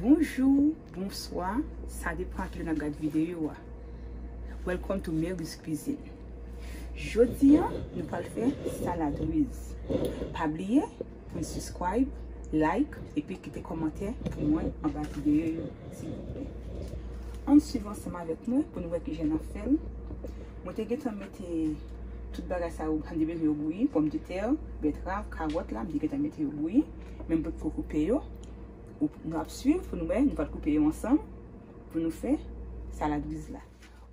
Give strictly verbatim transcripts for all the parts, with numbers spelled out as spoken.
Bonjou, bonswa, sa depann kilè n ap gad videyo a. Welcome to Mary's Cuisine. Jodi a, nou pral fè salad riz. Pa bliye pou n subscribe, like, epi kite kòmantè pou mwen anba videyo yo, silvouplè. Ann swiv ansanm avèk mwen pou n wè kijan n ap fè l. Mwen te gentan mete tout bagay sa yo, sa m te bezwen yo bouyi, pòmdetè, bètrav, kawòt la, m te gentan mete yo bouyi, men m potko koupe yo. Ou, nou ap swiv pou nou wè, nou pral koupe yo ansanm pou nou fè salad riz la.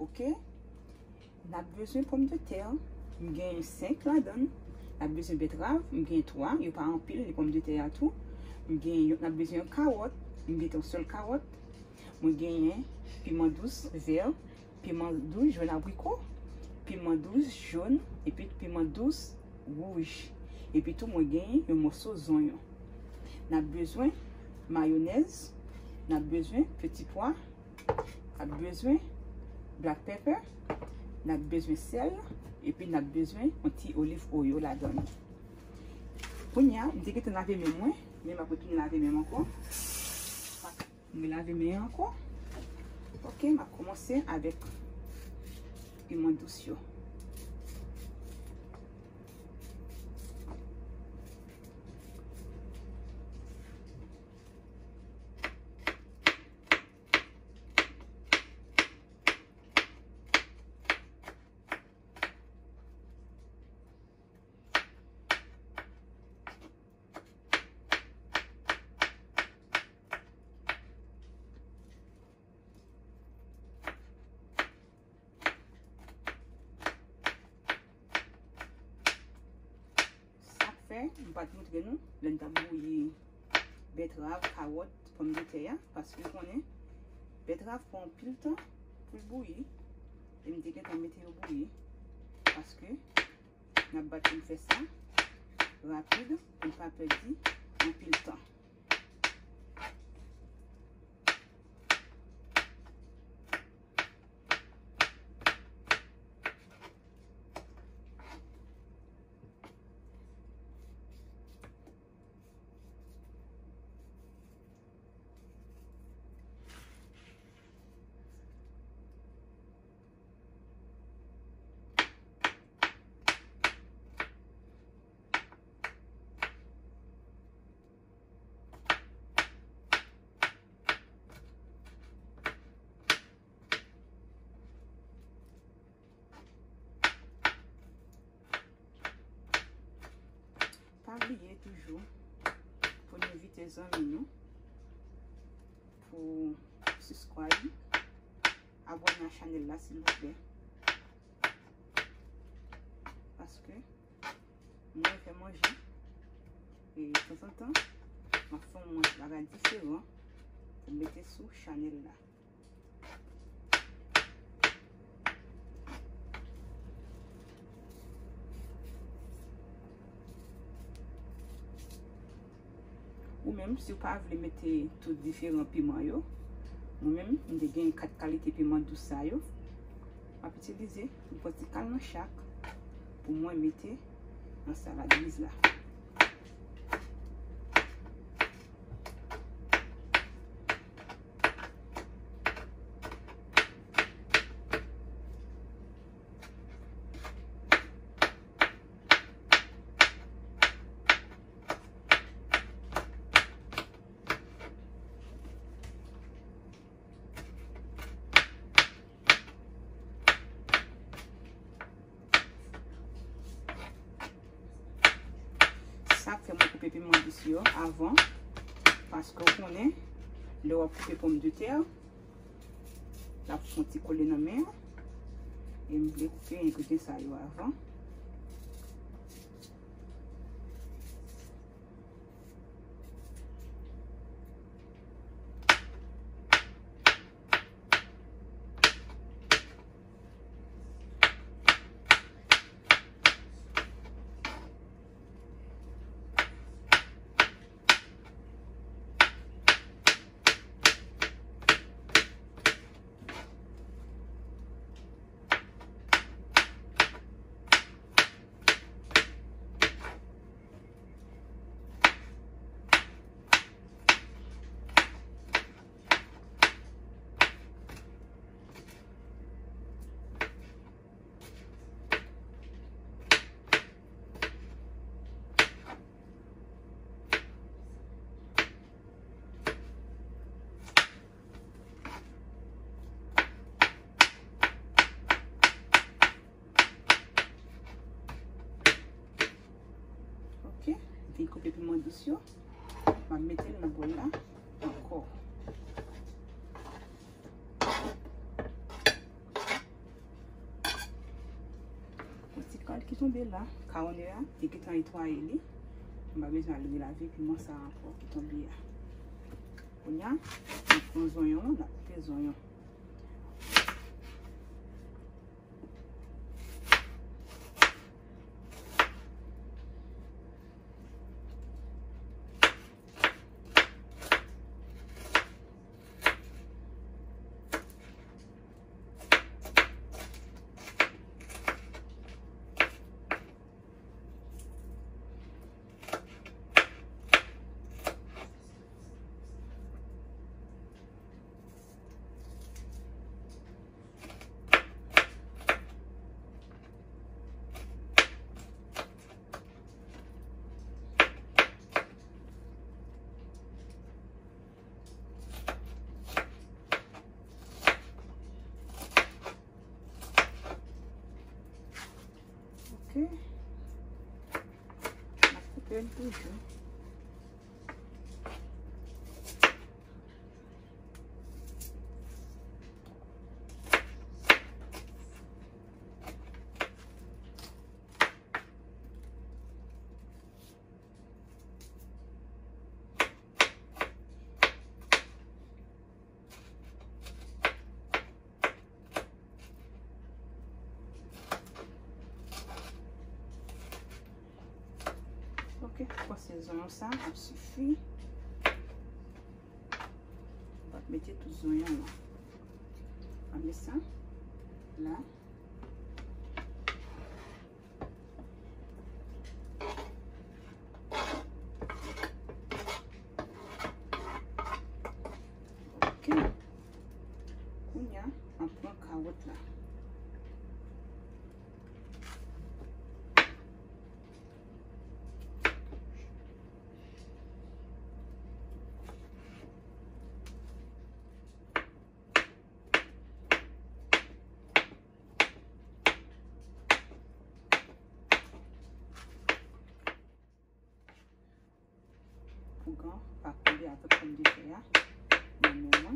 Oke? N ap bezwen pòmdetè, m genyen senk ladan l. N ap bezwen bètrav, m genyen twa, yo pa anpil, e pòmdetè a tou. M genyen, n ap bezwen yon kawòt, m genyen yon sèl kawòt. Mwen genyen piman dous vè, piman dous jòn abriko, piman dous jòn, epi piman dous wouj. Epi tou mwen genyen yon mòso zonyon. N ap bezwen mayonèz, n ap bezwen peti pwa, n ap bezwen black pepper, n ap bezwen sèl, epi n ap bezwen yon ti olive oil ladan l. Kounye a, m te gentan lave men mwen, men m ap retounen lave men m ankò. Mwen lave men an ankò. Oke, m ap kòmanse avèk piman dous yo. Sa k fè m pa t montre nou lè n t ap bouyi bètrav, kawòt, pòmdetè a, paske w konnen bètrav pran anpil tan pou l bouyi. E m te gentan mete yo bouyi paske n ap bat pou n fè sa rapid, pou n pa pèdi anpil tan. Pa bliye toujou pou n envite zanmi nou pou subscribe, abòne a chanèl la silvouplè. Paske mwen fè manje e tanzantan m ap fè yon manje bagay diferan pou mete sou chanèl la. Ou menm, si w pa vle mete tout diferan piman yo, mwen menm, m te gen kat kalite piman dous sa yo. M ap itilize yon pwenti kal nan chak pou mwen mete nan salad riz la. Sa k fè mwen koupe piman dous yo avan, paske w konnen, lè w ap koupe pòmdetè, l ap fè yon ti kole nan men an. E m vle koupe engredyan sa yo avan. yo. M ap mete l nan bòl la ankò. Yon ti kal ki tonbe la, kawonè a, li gentan netwaye li. M pa bezwen al relave piman sa ankò ki tonbe a. Kounye a, n ap pran zonyon an, n ap koupe zonyon. Ok. M ap koupe l toujou. Ok, m panse zonyon sa ap sifi. M ap mete tout zonyon an. M ap met sa la. Ok. Kounye a, m ap pran kawòt la. Pou gan pa koule avèk pòmdetè a nan men mwen.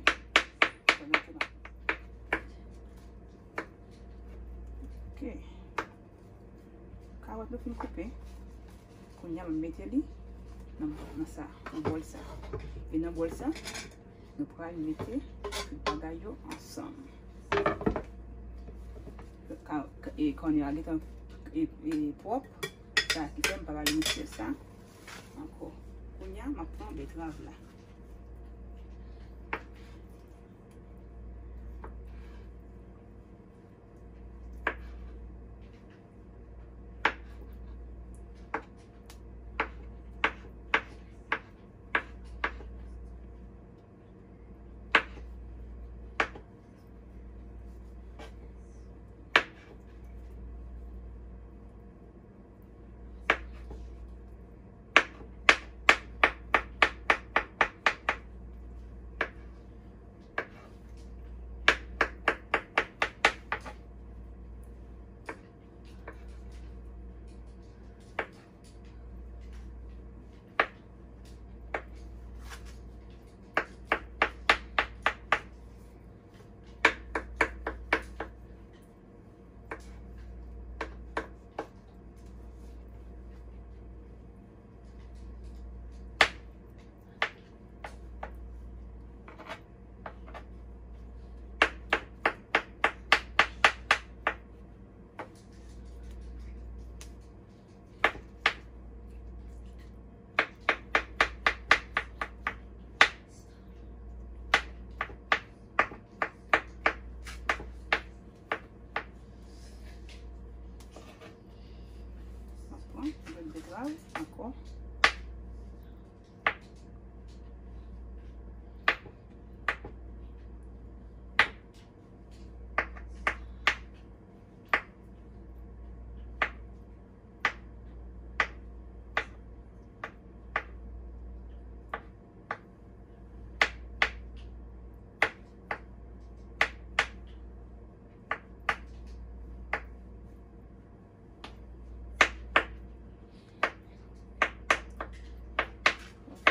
Pandan ke m ap... Ok. Kawòt nou fin koupe. Kounye a, m mete li nan, nan sa, nan bòl sa. E nan bòl sa, nou pral mete tout bagay yo ansanm. Ka, ka, e, kònè a gentan, e, e, pwòp. Sa ki fè m pa pral mikse sa ankò. Kounye a, m ap pran betrav la.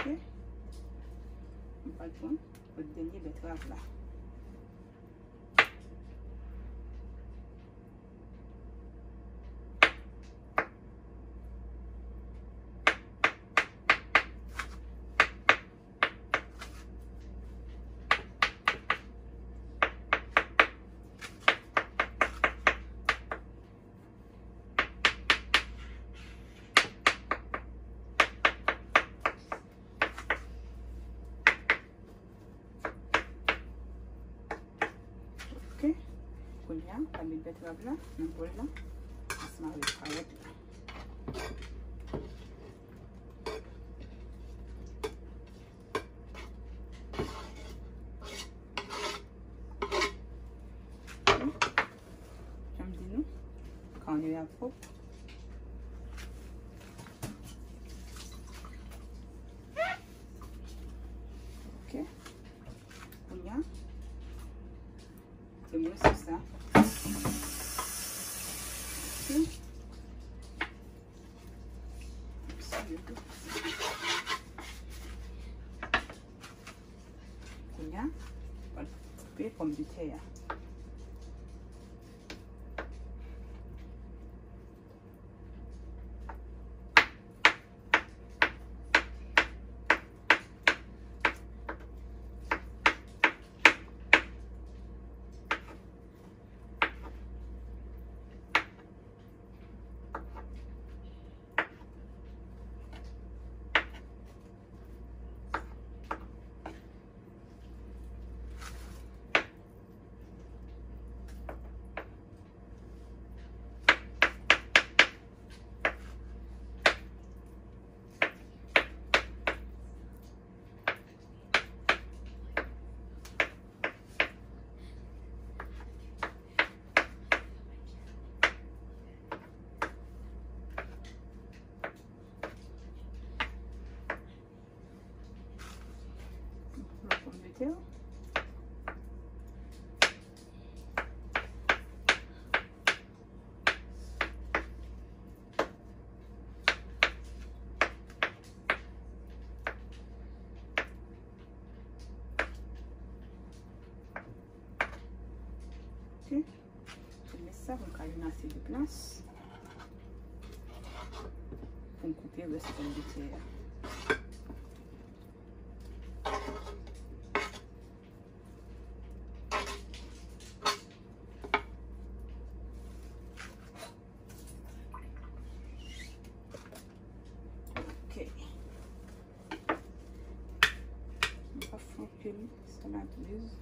Ok. M pral pran lòt dènye bètrav la. Ok. Kounye a, m pral met bètrav la nan bòl la, ansanm avèk kawòt la. Jan m di nou, kawòt yo ap pwòp. Ok. Kounye a, se mwen se sa. Ok. Kounye a, m pral koupe pòmdetè a. Lòt pòmdetè. Ok. Mwen met sa pou m ka jwenn ase de plas pou m koupe rès pòmdetè a. Ok. M pa fè anpil salad riz.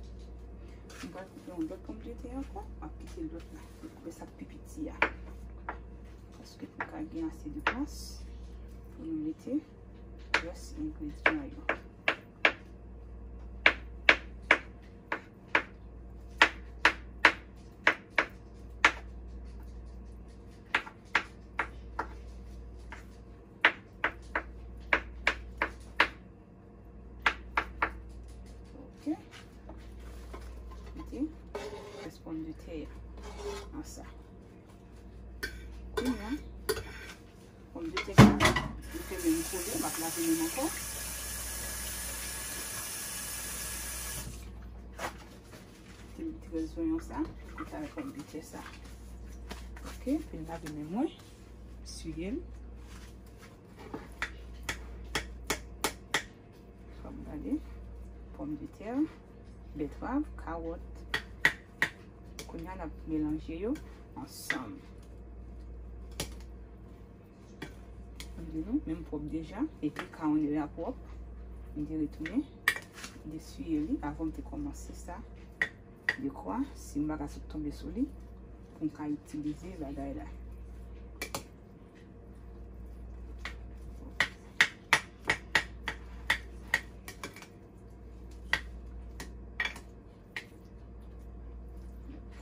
M pral koupe yon lòt pòmdetè ankò. M ap kite lòt la. M koupe sa k pi piti a. Paske pou ka gen ase de plas pou nou mete rès engredyan yo. Ok. Mete rès pòmdetè a nan sa. Kounye a, pòmdetè sa, m fè men m kole, m ap lave men m ankò. Ti, ti rès zonyon sa, pou koupe avèk pòmdetè sa. Ok, fin lave men mwen, siye l. Fò m gade. Pòmdetè, bètrav, kawòt. Kounye a, n ap melanje yo ansanm. M di nou, men m pwòp deja, epi kawòt yo a pwòp. M te retounen, m te siye li avan m te kòmanse sa. Dekwa, si m pa ka sot tonbe sou li, pou m ka itilize bagay la.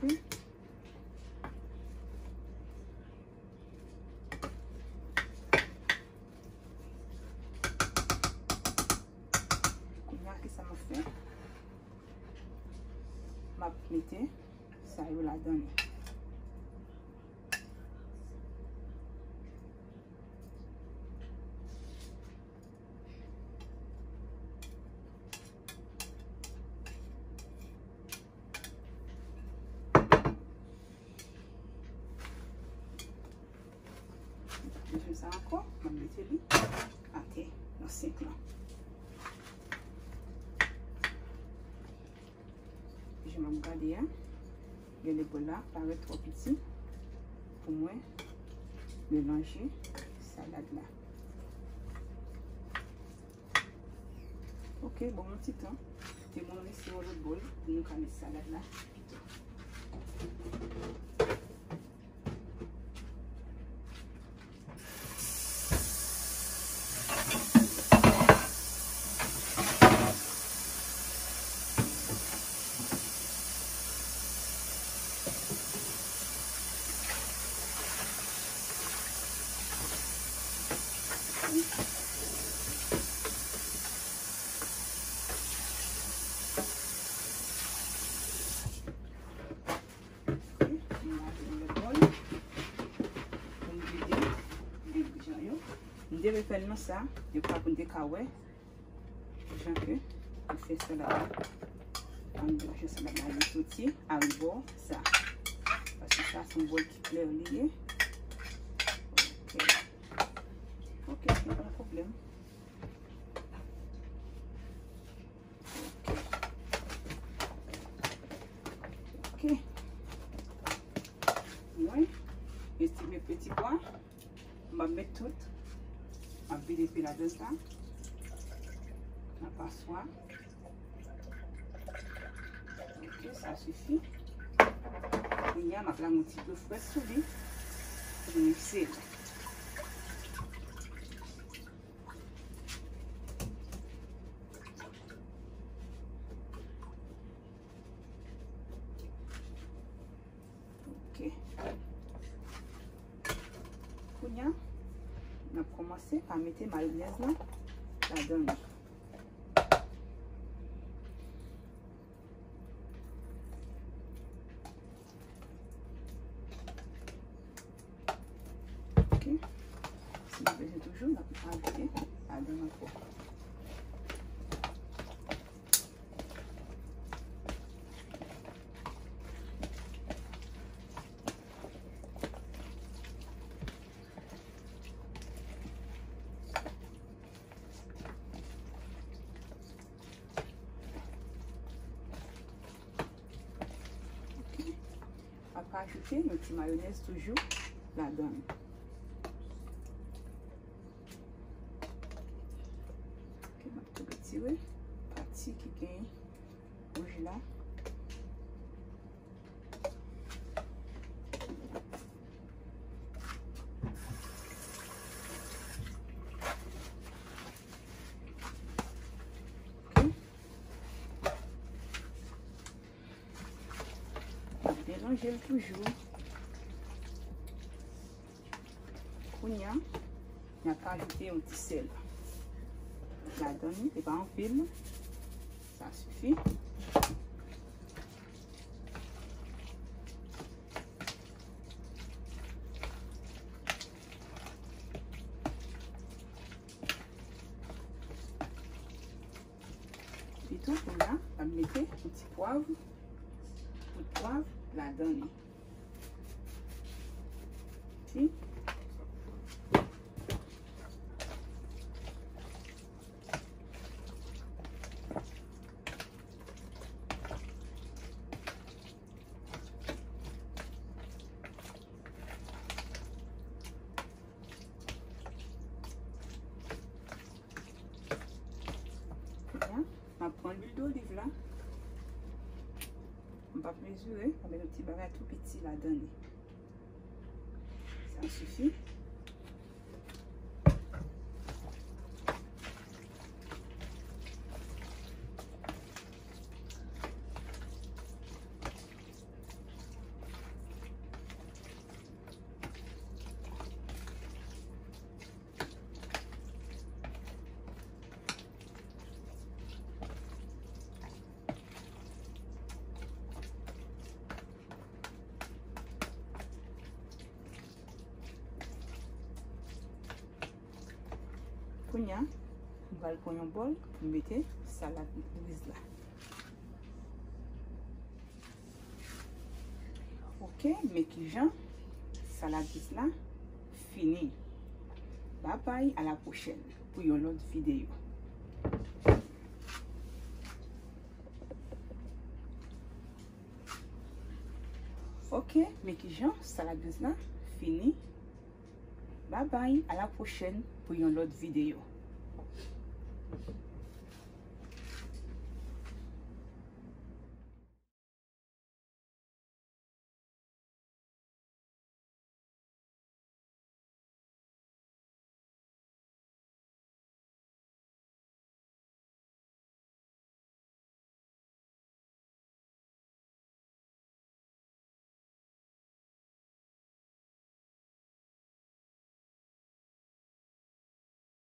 Ok. Kounye a, kisa m ap fè? M ap mete sa yo ladan li. Gade a, gade bòl la parèt twò piti pou mwen melanje salad la. Ok, bon, yon ti tan. Te mwen resi yon lòt bòl pou nou ka met salad la pito. Ok, m lave yon lòt bòl pou m vide engredyan yo. M te refè l nan sa, de fwa pou n te ka wè jan ke m fè salad la. Ann, jan salad la vin soti a rebò sa. Paske sa se yon bòl ki klè li ye. Ok. Ok, se pa yon pwoblèm. Ok. Mwen, estime peti pwa, m ap met tout. M ap vide pe ladan sa. Nan paswa. Ok, sa sifi. Kounye a, m ap lage yon ti dlo frèt sou li pou m mikse l. Ok. Kounye a, n ap kòmanse pa mete mayonèz lan ladan li. Ok. Si nou bezwen toujou, n ap ajoute ladan ankò. Ok. M ap ajoute yon ti mayonèz toujou ladan l. Ok, m ap tou retire pati ki gen wouj la. Ok. N ap melanje l toujou. Kounye a, n ap ajoute yon ti sèl ladan li, se pa anpil, sa sifi. Epi tou, kounye a, n ap mete yon ti pwav, poud pwav ladan li. Ok. Kounye a, m ap pran lwil doliv la. M p ap mezire, m ap met yon ti bagay tou piti ladan li. Sa sifi. Kounye a, m pral pran yon bòl pou m mete salad riz la. Ok, men kijan salad riz la fini. Babay, a la pwochèn pou yon lòt videyo. Ok, men kijan salad viz la fini. Babay, a la pwochèn pou yon lòt videyo.